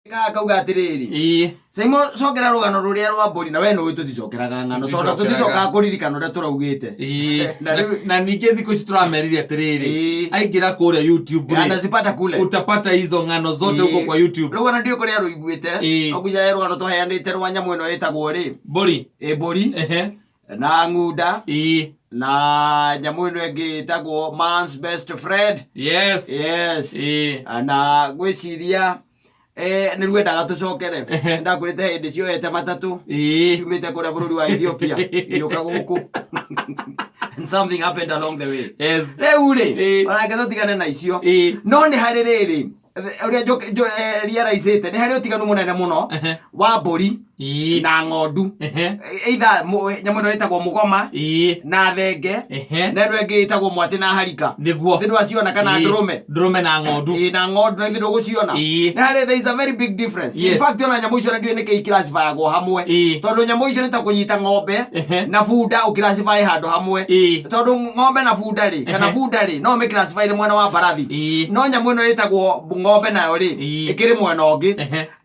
Ngauga atĩrĩrĩ, Saimo, cokera rũgano rũrĩa rwa mbũri, na we nĩũĩ tũticokeraga ng'ano tondũ tũticokaga kũririkana ũrĩa tũraugĩte. Na rĩu Na ningĩ thikũ ici tũramerire atĩrĩrĩ, aingĩra kũrĩa YouTube rĩ, anazipata kule, utapata hizo ng'ano zote huko kwa YouTube. Rũgano ndiũĩ kũrĩa rũiguĩte. Okuja rũgano tũheanĩte rwa nyamũ ĩno ĩtagwo rĩ, Mbũri. Ĩ, mbũri na ng'unda na nyamũ ĩno ĩngĩ ĩtagwo man's best friend. Yes. Na ngwĩciria nĩ rwendaga tũcokere. Ndakwĩrĩte hĩndĩ cioete matatũ ciumĩte kũrĩa bũrũri wa Ethiopia igĩũka gũkũ, and something happened along the way. Rĩu rĩ, onake tũtigane na icio. No nĩ harĩ rĩrĩ ũrĩa realize-ĩte nĩ harĩ ũtiganu mũnene mũno wa mbũri na ng'ondu, either nyamũ ĩno ĩtagwo mũgoma na thenge, na ĩno ĩngĩ ĩtagwo mwatĩ na harika. Thĩ ndwaciona kana ndũrũme? Ndũrũme na ng'ondu. Ĩĩ, na ng'ondu, na ithuĩ ndũgũciona. Nĩ harĩ, there is a very big difference. In fact, ona nyamũ icio na ndiũĩ nĩkĩ iclassifyagwo hamwe, tondũ nyamũ icio nĩ ta kũnyita ng'ombe na bunda ũclassify handũ hamwe, tondũ ng'ombe na bunda rĩ, kana bunda rĩ, no ũmĩclassify nĩ mwena wa mbarathi. No nyamũ ĩno ĩtagwo ng'ombe nayo rĩ, ĩkĩrĩ mwena ũngĩ.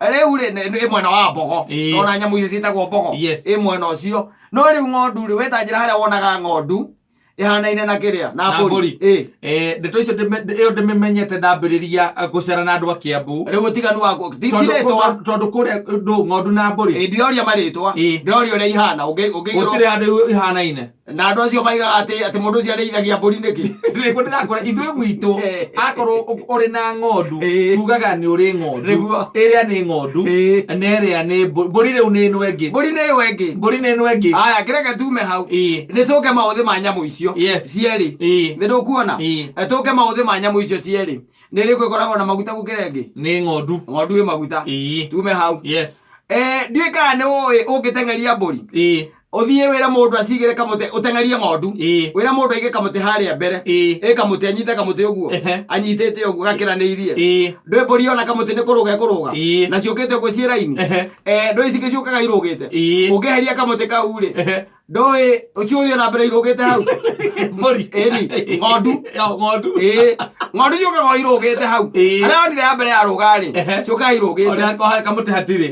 Rĩu rĩ, ĩ mwena wa mbogo. Ona nyamũ icio ciĩtagwo mbogo. Ĩ mwena ũcio. No rĩu ng'ondu rĩ, weta njĩra harĩa wonaga ng'ondu ĩhanaine na kĩrĩa na Na mbũri. Mbũri. Ndeto icio ĩyo ndĩmĩmenyete ndambĩrĩria gũcera na andũ a Kiambu. Rĩu ũtiganu wa ti rĩtwa. Tondũ kũrĩa ndũ ng'ondu na mbũri. Ĩ, ndiroria marĩtwa. Ndĩroria ũrĩa ihana ũngĩigĩrwo. Gũtirĩ handũ ihanaine. Na andũ acio maigaga atĩ mũndũ ũcio arĩithagia mbũri nĩkĩ? Nĩguo ndĩrakwĩra, ithuĩ gwitũ akorwo ũrĩ na ng'ondu, tugaga nĩ ũrĩ ng'ondu. Ĩrĩa nĩ ng'ondu na ĩrĩa nĩ mbũri. Mbũri rĩu nĩ ĩno ĩngĩ. Mbũri nĩ ĩyo ĩngĩ. Mbũri nĩ ĩno ĩngĩ. Aya, kĩreke tume hau. Nĩ tũke maũthĩ ma nyamũ icio cierĩ. Nĩ ndũkuona? Tũke maũthĩ ma nyamũ icio cierĩ. Nĩ ĩrĩkũ ĩkoragwo na maguta gũkĩra ĩngĩ? Nĩ ng'ondu. Ng'ondu ĩ maguta. Tume hau. Ndiũĩ kana nĩ ũĩ ũngĩteng'eria mbũri, ũthiĩ wĩre mũndũ acigĩre kamũtĩ, ũteng'erie ng'ondu, wĩre mũndũ aige kamũtĩ harĩa mbere, ĩ kamũtĩ, anyite kamũtĩ ũguo, anyitĩte ũguo gakĩranĩirie. Ndũĩ mbũri yona kamũtĩ nĩ kũrũga ĩkũrũga? Na ciũkĩte ũguo ciĩ raini. Ndũĩ ici ciũkaga irũgĩte? Ũngĩeheria kamũtĩ kau rĩ, ndũĩ ũcio ũthiĩ na mbere irũgĩte hau? Mbũri? Ĩni, ng'ondu. Yo, ng'ondu. Ĩĩ, ng'ondu ciũkaga o irũgĩte hau. Harĩa wonire ya mbere yarũga rĩ, ciũkaga irũgĩte. Ona ko kamũtĩ hatirĩ.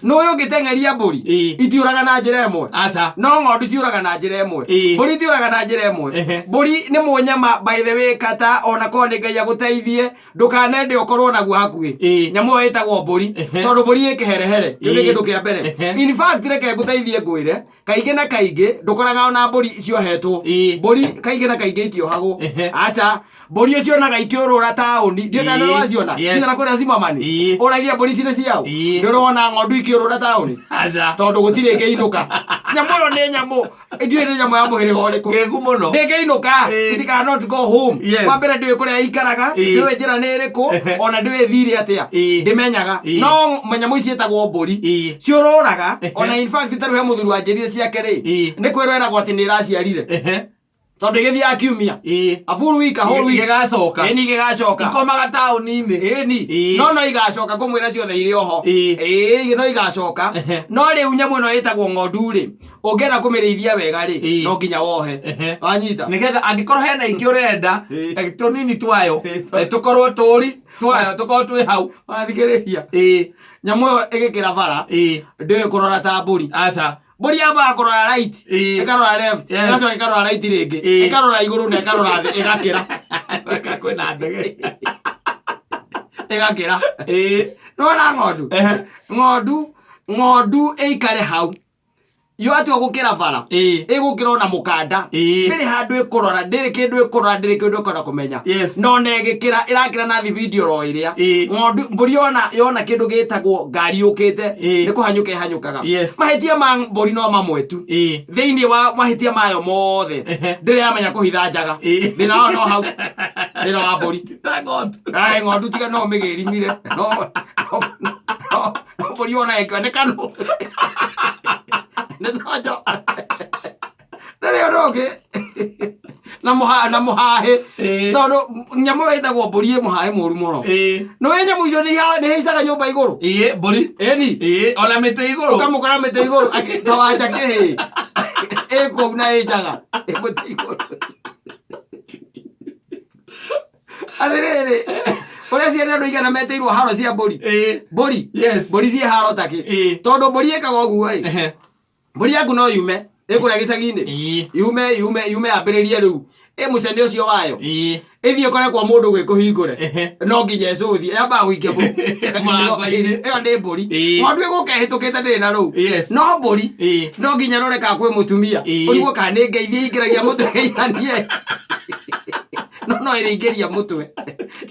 Nũĩ ũngĩteng'eria mbũri, itiũraga na njĩra ĩmwe? Aca. No ng'ondu ciũraga na njĩra ĩmwe. Mbũri itiũraga na njĩra ĩmwe. Mbũri nĩ mũnyama, by the way, kata ona korwo nĩ Ngai agũteithie, ndũkanende ũkorwo naguo hakuhĩ. Nyamũ ĩyo ĩtagwo mbũri, tondũ mbũri ĩ kĩherehere. Kĩu nĩ kĩndũ kĩa mbere. In fact, reke ngũteithie ngwĩre, kaingĩ na kaingĩ ndũkoraga ona mbũri ciohetwo. Mbũri kaingĩ na kaingĩ itiohagwo. Aca, mbũri ũcionaga ikĩũrũra taũni, ndiũĩ kana nĩ waciona. Nginya na kũrĩa Zimmerman. Ũragia mbũri ici nĩ ciao? Nĩ ũrona ng'ondu ikĩũrũra taũni? Aca. Tondũ gũtirĩ ĩngĩinũka. Nyamũ ĩyo nĩ nyamũ, ndiũĩ nĩ nyamũ ya mũhĩrĩga ũrĩkũ. Ngĩgu mũno. Ndĩngĩinũka. It cannot go home. Wa mbere, ndĩũĩ kũrĩa ĩikaraga, ndĩũĩ njĩra nĩ ĩrĩkũ, ona ndĩũĩ ĩthire atĩa. Ndĩmenyaga. No nyamũ ici ĩtagwo mbũri ciũrũraga. Ona in fact, tarĩu he mũthuri wanjĩrire ciake rĩ, nĩ kwĩrwo eragwo atĩ nĩ ĩraciarire, tondũ ĩgĩthiaga kiumia, a full week, a whole week. Igĩgacoka. Ĩni, igĩgacoka. Ikomaga taũni-inĩ. Ĩni. No igacoka, ngũmwĩra ciothe irĩ oho. Ĩĩ, no igacoka. No rĩu nyamũ ĩno ĩtagwo ng'ondu rĩ, ũngĩenda kũmĩrĩithia wega rĩ, no nginya wohe. Wanyita? Nĩgetha angĩkorwo hena ingĩ ũrenda, tũnini twayo, tũkorwo tũri twayo, tũkorwo twĩ hau. Wathikĩrĩria? Nyamũ ĩyo ĩgĩkĩra bara, ndĩũĩ kũrora ta mbũri. Aca. Mbũri yambaga kũrora right, ĩkarora left, ĩgacoka ĩkarora right rĩngĩ, ĩkarora igũrũ na ĩkarora thĩ, ĩgakĩra. Kwĩna ndege. Ĩgakĩra. Nĩwona ng'ondu? Ng'ondu ĩikare hau yo atua gũkĩra bara, ĩgũkĩra ona mũkanda. Ndĩrĩ handũ ĩkũrora, ndĩrĩ kĩndũ ĩkũrora, ndĩrĩ kĩndũ ĩkwenda kũmenya. No na ĩgĩkĩra, ĩrakĩra na thibindi oro ĩrĩa. Ng'ondu, mbũri yona kĩndũ gĩtagwo ngari yũkĩte, nĩ kũhanyũka ĩhanyũkaga. Mahĩtia ma mbũri no mamwe tu. Thĩinĩ wa mahĩtia mayo mothe, ndĩrĩ yamenya kũhitha njaga. Thĩna wao no hau, thĩna wa mbũri. Ta ng'ondu. Ai, ng'ondu tiga no mĩgĩrimire, no mbũri ona ĩkĩoneka no nĩ tonjo rĩrĩ ũndũ ũngĩ na na mũhahĩ, tondũ nyamũ ĩyo ĩtagwo mbũri ĩ mũhahĩ mũru mũno. Nĩ nyamũ icio nĩ ihaicaga nyũmba igũrũ. Ĩĩ, mbũri. Ĩni. Ĩĩ, ona mĩtĩ igũrũ. Ũkamũkora mĩtĩ igũrũ ta wanja kĩhĩ ĩ kũu na ĩ njaga ĩ mũtĩ igũrũ. Atĩrĩrĩ, Ũrĩa ciana andũ igana metĩirwo haro cia mbũri. Ĩĩ. Mbũri. Yes. Mbũri ciĩ haro takĩ. Ĩĩ. Tondũ mbũri ĩkaga ũguo ĩ. Ehe. Mbũri yaku no yume ĩkũrĩa gĩcagi-inĩ. Ĩĩ. Yume yume yume yambĩrĩrie rĩu. Ĩ mũcene ũcio wayo. Ĩĩ. Ĩthiĩ ĩkore kwa mũndũ gwĩkũhingũre. Ehe. No nginya ĩcũthie. Yambaga gũikia Mũrango-inĩ. Ĩyo nĩ mbũri. Ĩĩ. Ng'ondu ĩgũka ĩhĩtũkĩte ndĩrĩ na rũu. Yes. No mbũri Ĩĩ. no nginya rore kana kwĩ mũtumia. Ĩĩ. Ũrigwo kana nĩ ngeithie ĩingĩragia mũtwe ĩithanie. No no ĩrĩingĩria mũtwe.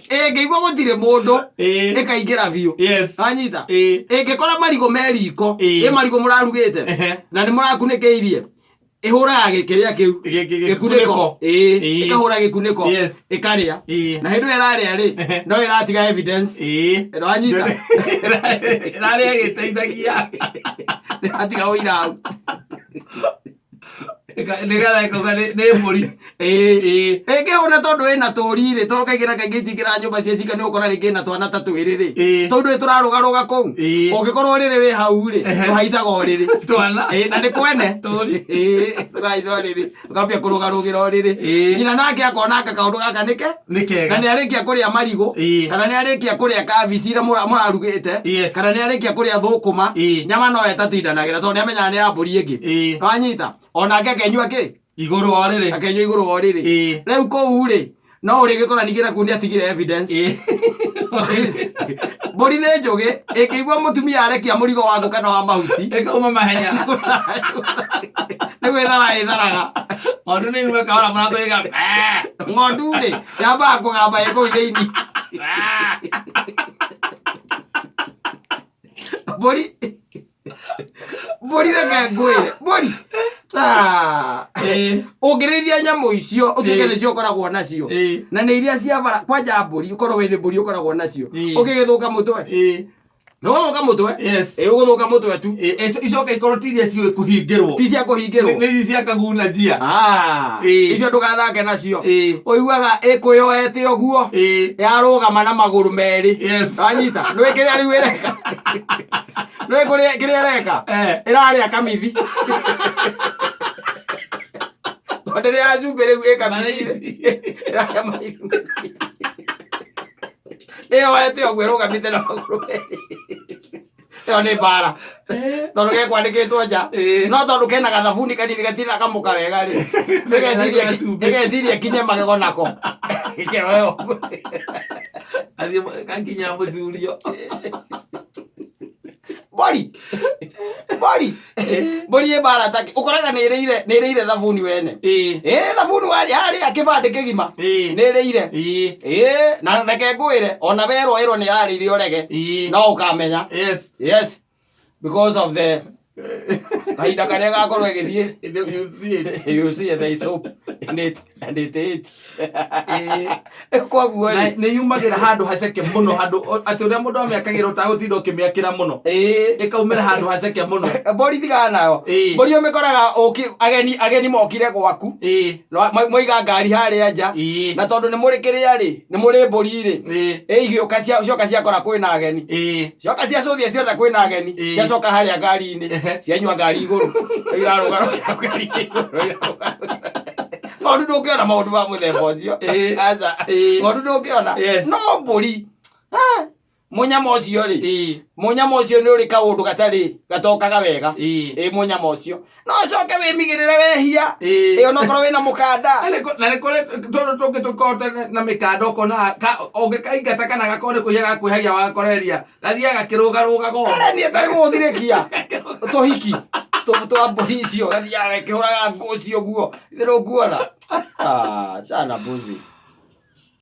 Ĩngĩigua gũtirĩ mũndũ Ĩĩ. ĩkaingĩra biũ. Yes. Wanyita? Ĩĩ. Ĩngĩkora marigũ me riko, Ĩĩ. ĩ marigũ mũrarugĩte Ehe. na nĩ mũrakunĩkĩirie ĩhũraga gĩkĩrĩa kĩu Gĩkunĩko. Ĩĩ, Ĩĩ. ĩkahũra gĩkunĩko Yes. ĩkarĩa Ĩĩ. na hĩndĩ ĩyo ĩrarĩa rĩ Ehe. no ĩratiga evidence Ĩĩ. Ĩranyita? Ĩrarĩa ĩgĩteithagia. Ĩratiga ũira hau. Nĩgetha ĩkauga nĩ mbũri. Ĩĩ. Ĩĩ. Ĩngĩhũna tondũ ĩna tũri rĩ tondũ kaingĩ na kaingĩ itingĩra nyũmba cia cika nĩ ũgũkora rĩngĩ ĩna twana ta twĩrĩ rĩ Ĩĩ. tondũ ĩ tũrarũgarũga kũu Ĩĩ. ũngĩkorwo ũrĩrĩ wĩ hau rĩ Ehe. tũhaicaga ũrĩrĩ Twana. Ĩĩ, na nĩ kwene Tũri. Ĩĩ, tũkahaica ũrĩrĩ tũkambia kũrũgarũgĩra ũrĩrĩ Ĩĩ. nyina nake akona anga kaũndũ gaka nĩke Nĩ kega. na nĩ arĩkia kũrĩa marigũ Ĩĩ. kana nĩ arĩkia kũrĩa kabici iria mũrarugĩte Yes. kana nĩ arĩkia kũrĩa thũkũma Ĩĩ. nyama no etatindanagĩra tondũ nĩ amenyaga nĩ ya mbũri ĩngĩ Ĩĩ. wanyita onake akenyua kĩ Igũrũ o rĩrĩ. akenyua igũrũ wa ũrĩrĩ Ĩĩ. rĩu kũu rĩ no ũrĩgĩkora ningĩ nakuo nĩ atigire evidence Ĩĩ. Mbũri nĩ njũgĩ ĩngĩigua mũtumia arekia mũrigo wa ngũ kana wa mahuti Ĩkauma mahenya. Nĩ gwĩthara ĩtharaga. Ng'ondu nĩ yume kahora mũrango ĩga. Ng'ondu rĩ yambaga kũgamba ĩ kũu thĩinĩ. Mbũri mbũri reke ngwĩre mbũri. Ah. Ĩĩ. Ũngĩrĩithia nyamũ icio ũtuĩke Ĩĩ. nĩcio ũkoragwo nacio Ĩĩ. na nĩ iria cia bara kwanja mbũri ũkorwo wĩ mbũri ũkoragwo nacio Ĩĩ. ũngĩgĩthũka mũtwe Ĩĩ. nĩ ũgũthũka mũtwe. Yes. Ĩĩ, ũgũthũka mũtwe tu. Ĩĩ, icoke ikorwo ti iria ciũĩ kũhingĩrwo. Ti cia kũhingĩrwo. Nĩ ici cia kaguna njia. Ah, Ĩĩ. icio ndũgathake nacio. Ĩĩ. Ũiguaga ĩkwĩyoete ũguo Ĩĩ. Yarũgama na magũrũ merĩ. Yes. Wanyita nĩũĩ kĩrĩa rĩu ĩreka nĩũĩ kĩrĩa ĩreka? Eh. Ĩrarĩa kamithi tondũ rĩrĩa ya cumbĩ rĩu ĩ kamithi ĩrarĩa marigũ ĩyoete ũguo ĩrũgamĩte na magũrũ merĩ ĩyo nĩ mbara tondũ gekwandĩkĩtwo nja. Ĩĩ. No tondũ kena gathabuni kanini gatirĩ kamũka wega rĩ ĩgeciria Cumbĩ. Ĩgeciria kinye magego nako ĩkeoe ũguo. Athiĩ gakinyĩra mũcurio. Mbũri mbũri mbũri ĩ mbara take ũkoraga nĩ ĩrĩire nĩ ĩrĩire thabuni wene. Ĩĩ. Ĩ thabuni warĩa harĩa kĩbandĩ kĩgima. Ĩĩ. Nĩ ĩrĩire. Ĩĩ. Ĩ na reke ngwĩre ona werwo ĩrwo nĩ yarĩire ũrege. Ĩĩ. No ũkamenya. Yes. Yes, because of the kahinda karĩa gakorwo ĩgĩthiĩ. You see it. You see there is hope in it and it it Ĩĩ. Koguo Na rĩ nĩ yumagĩra handũ haceke mũno handũ atĩ ũrĩa mũndũ amĩakagĩra ũtagũtinda ũkĩmĩakĩra mũno. Ĩĩ. Ĩkaumĩra handũ haceke mũno. Mbũri tigana nayo. Ĩĩ. Mbũri ũmĩkoraga ageni ageni mokire gwaku. Ĩĩ. Mwaiga ngari harĩa nja. Ĩĩ. Na tondũ nĩ mũrĩ kĩrĩa rĩ nĩ mũrĩ mbũri rĩ Ĩĩ. ĩ igĩũka cioka ciakora kwĩna ageni. Ĩĩ. Cioka ciacũthia ciona kwĩna ageni. Ĩĩ. Ciacoka harĩa ngari-inĩ Ehe. cianyua ngari igũrũ irarũgarũga ngari igũrũ irarũgarũga. Ng'ondu ndũngĩona maũndũ ma mũthemba ũcio. Ĩĩ. Aca. Ĩĩ. Ng'ondu ndũngĩona. Yes. No mbũri. Ah, mũnyama ũcio rĩ Ĩĩ. Mũnyama ũcio nĩ ũrĩ kaũndũ gatarĩ gatokaga wega. Ĩĩ. Ĩ mũnyama ũcio no ũcoke wĩmigĩrĩre wehia. Ĩĩ. Ĩ onokorwo wĩna mũkanda. Na nĩ kũrĩ tũndũ tũngĩ tũkoragwo na mĩkanda ũkona ũngĩkaingata kana gakorwo nĩ kwĩhia gakwĩhagia wagakoreria gathiaga gakĩrũgarũgaga ũguo. Eh, niĩ tarĩ gũgũthirĩkia tũhiki twa mbũri icio gathiaga gakĩhũraga ngũ ũcio guo ithe ndũkuona. Ah, chana mbuzi.